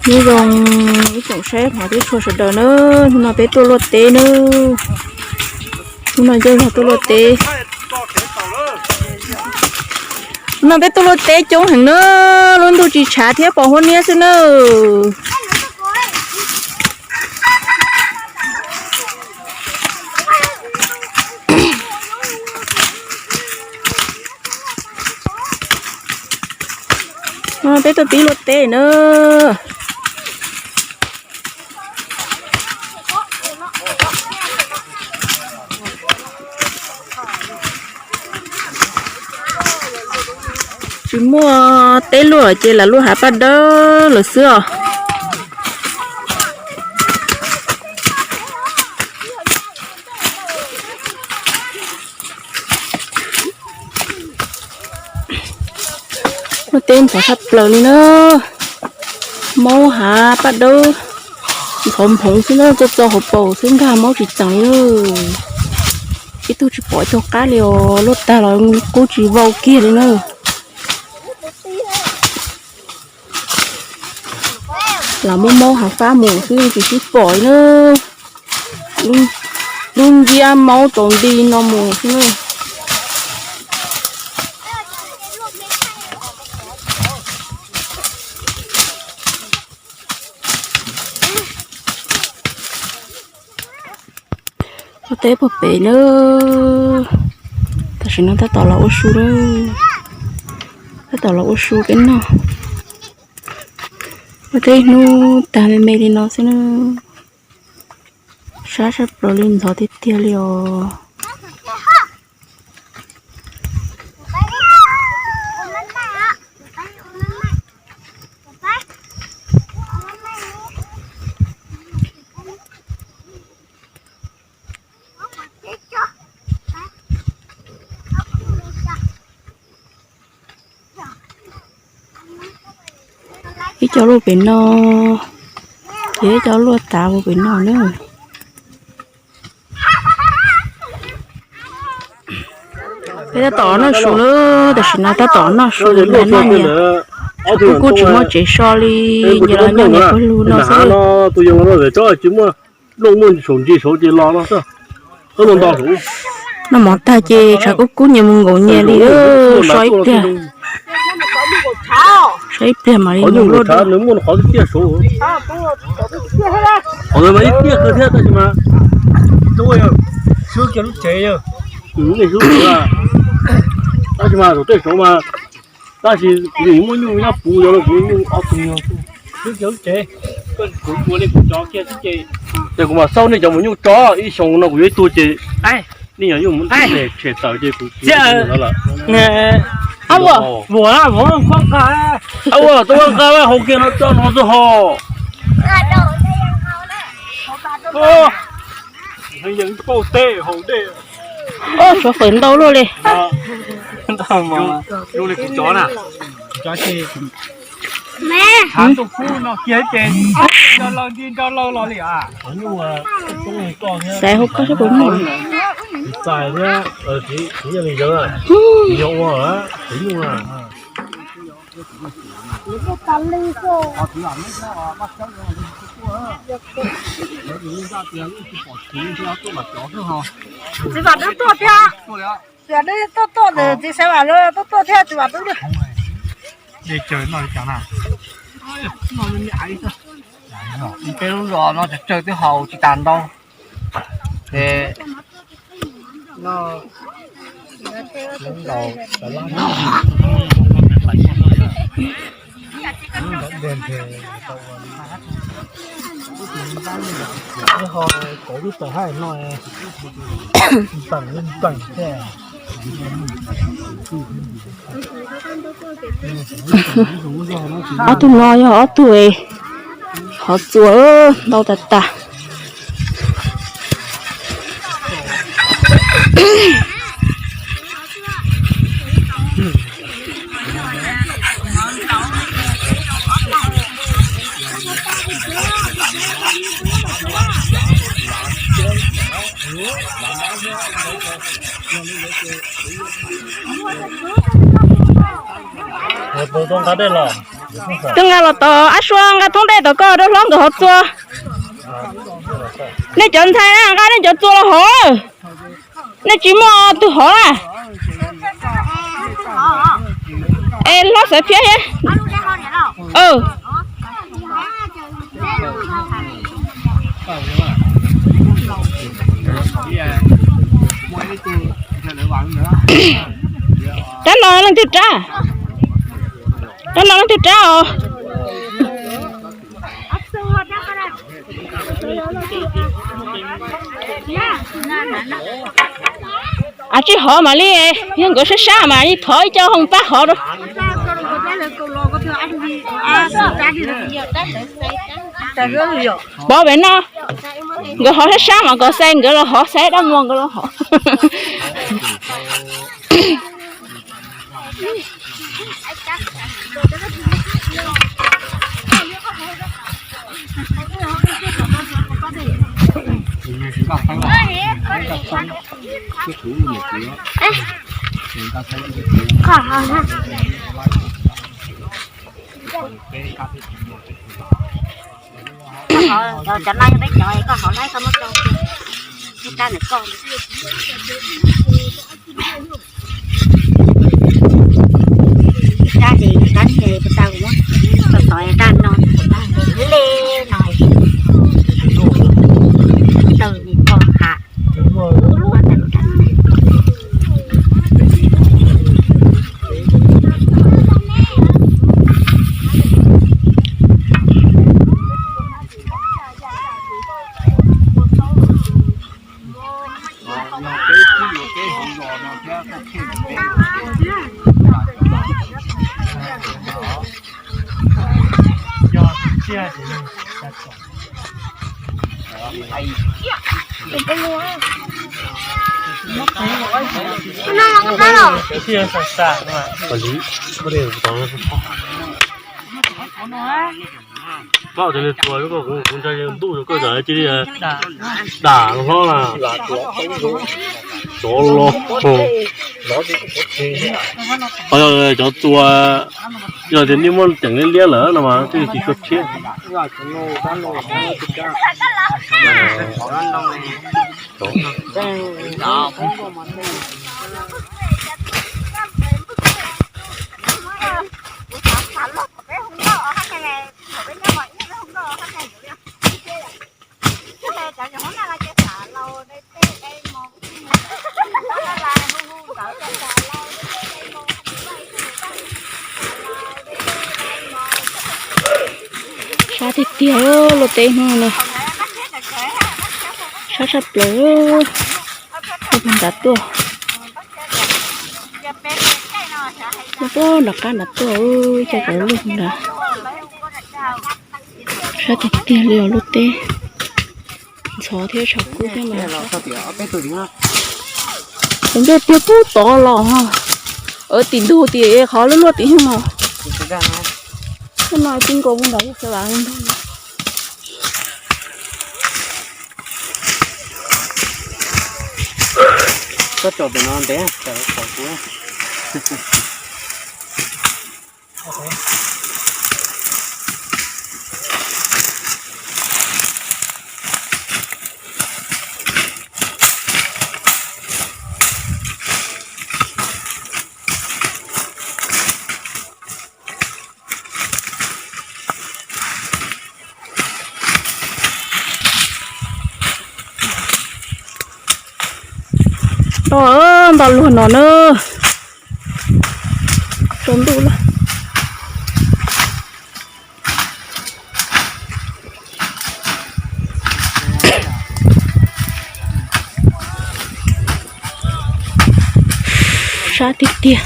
Nyob zoo ib tsoom saib qhov teb tshua sawv daws na, hnub no peb tuaj luaj teb na. Hnub no ncauj zog tuaj luaj teb. Hnub no peb tuaj luaj teb coob heev na, lub ntuj tsis tshav thiab pos huab niab xwb na. Peb tuaj pib luaj teb na. Tsis muaj teb luaj ces lam luaj hav paj dawb lawm xwb os. Muaj teb ntxhov tshaj plaws li na. Maub hav paj dawb ntxhov nphoov xwb na, txo txo hauv paus xwb nkag maub tsis txeem li na. Ib tug tsis pom cog qab li os, luaj tag los qub tsis vau kiag li na. Lam muab maub hav fab mus xwb tsis sib pom li na. Lub nciab maub tsaus nti no mus xwb na. Ua teb puag pem na. Tam sim no tab tom los ua su na. Tab tom los ua su peb noj. Ua teb hnub tag me me li no xwb na. Sab sab plaws li, ntxhov tiag tiag li os. Ib co luaj pem no, ces ib co luaj tav ua pem no na. Peb tab tom noj su na, tam sim no tab tom noj su, nyias noj nyias. Kuj kuj tsis muaj tsev so li, nyias los noj nyias pawg lug no xwb. Noj mov tag ces tshav kub kub nyias mus nkaum nyias li, so ib pliag, so ib pliag mam li mus luaj dua. Tab sis mas tej saud mas, tab sis kuv yeej muaj nyuj nyob puv yog los kuv nyuj ob tug. Ces kuv mam xauj nej cov mus nyuj tso, ib xyoo no kuv yuav ib tug ces nej yog yuav mus tshem tawm ces kuv txiav lawm. Ab, tuaj nqa hauv kiag no coj no xwb ho. Suav fawm ntau luaj li. Xaiv hauv koj seb puas muaj. Txiv Vam Dub tuaj thiab. Txiv Vam Dub tuaj tuaj, txiv Xaiv Vam tuaj tuaj thiab, txiv Vam Dub. Peb lub zos no tsawg tsawg twb haus tsis tas ntau. Ces no, ho kauv lub tawm hab no, teem li teem thiab. Ob tug no yog ob tug hov txuas ntau tas tas. Tus tuaj nqa dej los. Twb nqa los tom ab suab nqa thoob dej tom koj rau hlob nkawd hov txua. Nej cov ntxhais na nqa nej cov txua los hov. Nej tsis muaj tus hov na. Es hlob xaiv phiab thiab. Rab no leej twg rab? Rab no leej twg rab os? Ab tsi hov mam li, yog nkawd sab sab mas thov ib co hoo pab hov rau. Pov pem no, nkawd hov sab sab mas kom xais nkawd los hov, xais dab muag nkawd los hov. Cov no yog peb cov koj hov laib koj muab rau, rab ntawm koj. Rab ces rab niag puas tau, koj tov rab no, le no, tawg nis koj ha. Koj cov niag txuas kuv ntshai ntuj rau koj, kuv ntshai ntuj rau koj, cia li dam hlob na. Cov los, cov txuas, yog tias nej muab ceem liab liab lawm no mas thiaj tsis tshua rhiab. Sab tiag tiag luaj teb hnub no, sab sab plaws. Nram tuaj, nram qab nram tuaj, coj cov luaj nrad. Sab tiag tiag li os luaj teb. Ntxhov thiab tshav kub thiab mas. Tus ntej tiag pub tod los, tim ntug tim qhov luaj luaj tim no. Ub no tib nkaus mus ntawd xav vam ntug. Koj tsom pem no ntev, tsom kuv. Tau, nto luag no na. Tsaus ntuj lawm. Sab tiag tiag.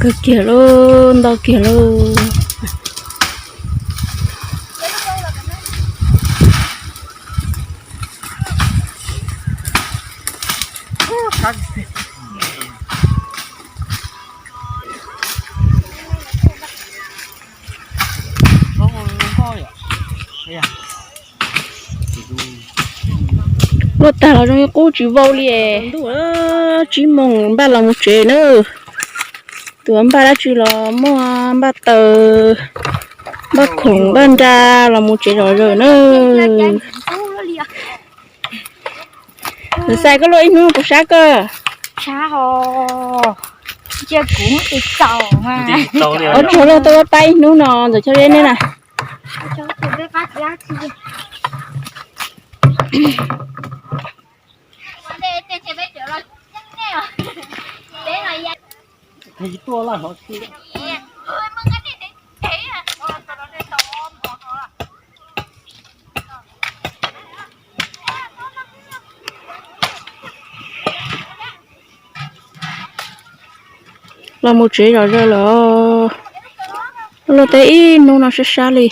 Kawg kiag lauj, nto kiag lauj. Luaj tag los zoo li qub tsis vau li. Ntuj, tsib moos npaj los mus tsev nawb. Tus npaj dab tsi los muaj, npaj taws, npaj khoom, npaj nra los mus tsev zom zaws na. Ntxawm Xais, koj luaj ib hnub puas sab koj? Ua tsaug luag tuaj pab ib hnub no Ntxawm Choj Zeb ne na. Los mus tsev zom zaws lawm. Luaj teb ib hnub no sab sab li.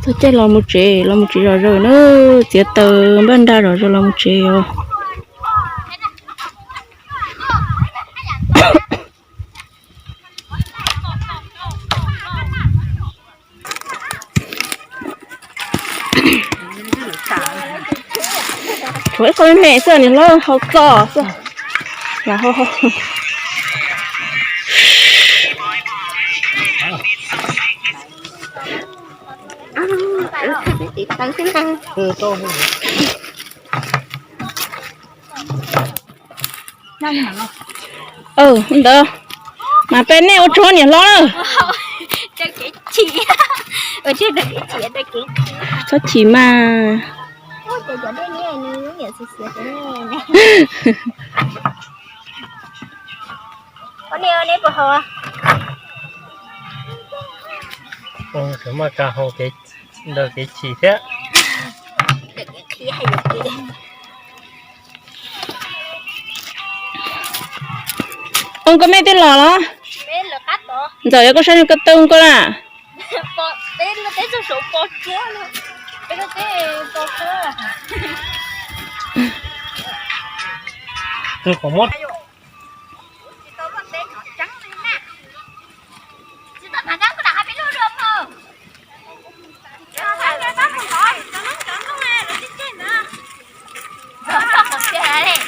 Txog caij los mus tsev, los mus tsev zom zaws na. Txiav taws npaj nra zom zaws los mus tsev os. Tshuav ib qho me me xwb, niam hlob haus txog xwb. Ntawd, mas peb nej ua tsaug niam hlob na. Txhob chim mas. Maj kas haus ntawm kev chim thiab. Ua koj mej twb los los? Ntxawm yog koj saib koj twb koj na. Tus qhov muab.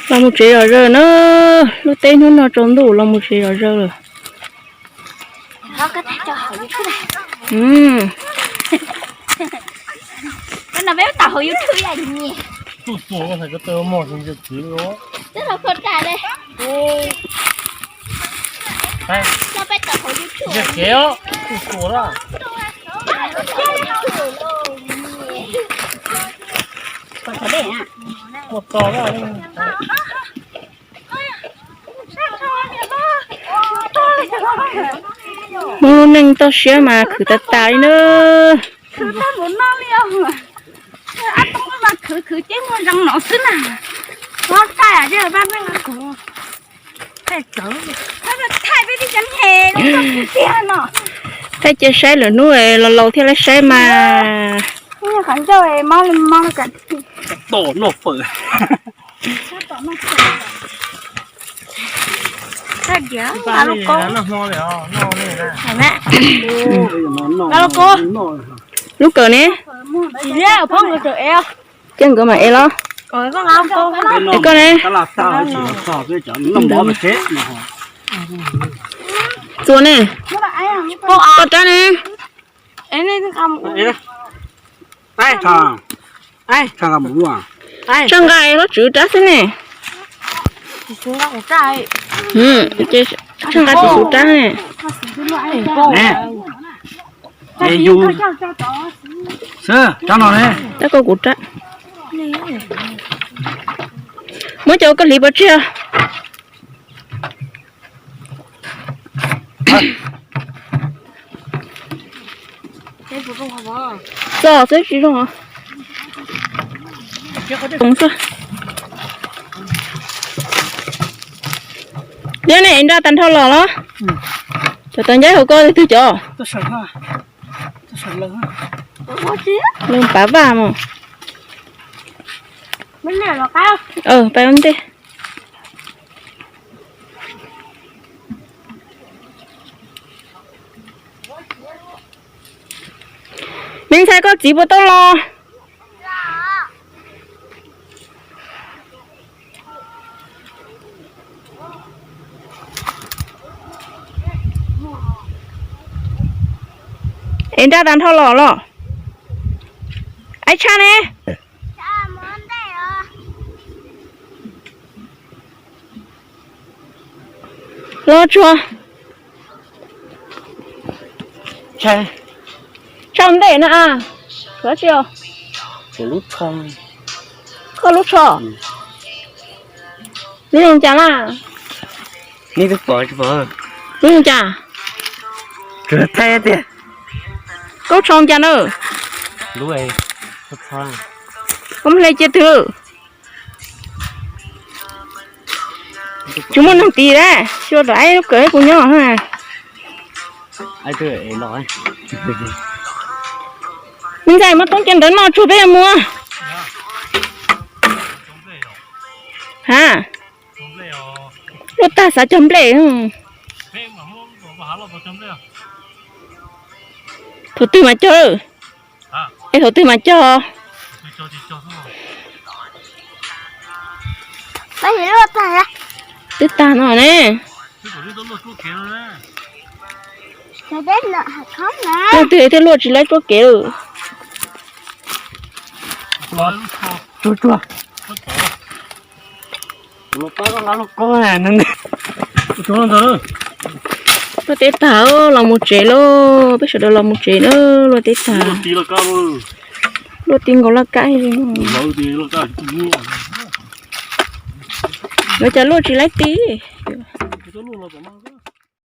Los mus tsev zom zaws na, lub teb hnub no tsaus ntuj los mus tsev zom zaws lawm. Muaj lub neej toj siab mas khwv tas tas li na. Khwv tag npaum no li os. Ab toob mas khwv khwv ceb muag zoo no xwb na. Hlob Thaij, thaij peb tib co niag tiag no. Thaij cia saib lwm hnub los laus thiaj li saib mas. Qhov ncauj mob mob. Tom noj fawm. Lub kawm ne? Ces nkawd mam ev los. Es koj ne? Txuas ne? Koj rab ne? Tsaj nqa es Hlob Tswv rab xwb ne. Tsaj nqa tus Tswv rab ne. Tab koj kuv rab. Muab cov koj hliv pov tseg. Txo xwb tsis zoo. Liab ne, nra tag nrho los los? Cov tau ncab hauv koj twg cov? Lawv pav vaj mas. Pais ua ntej. Me ntxhais, koj txiv puas tau los? Es nraj tas nrho los los? Aib tshaj ne. Los tsuag. Tshaj ntej na. Tsuav tsi os? Koj lub tsho. Lub zoo cas na? Lub zoo cas? Thaij tiag. Koj tsho cas na? Koj hle cia twg? Tsis muaj neeg tis dab tsi, ua rau aib lub kawm kuv nyob. Me ntxhais, muab toob cia ntawd noj tsuag peb yuav mus. Ha, luaj tag xav cog nplej. Thaum twg mas cog? Es thaum twg mas cog? Twb tag no ne. Twb twb luaj tsis laib tsuab kev lawm. Luaj teb tag, los mus tsev lauj, peb sawv daws los mus tsev na, luaj teb tag. Luaj ti nkaus laj kab li. Lawv cas luaj tsis laib ti.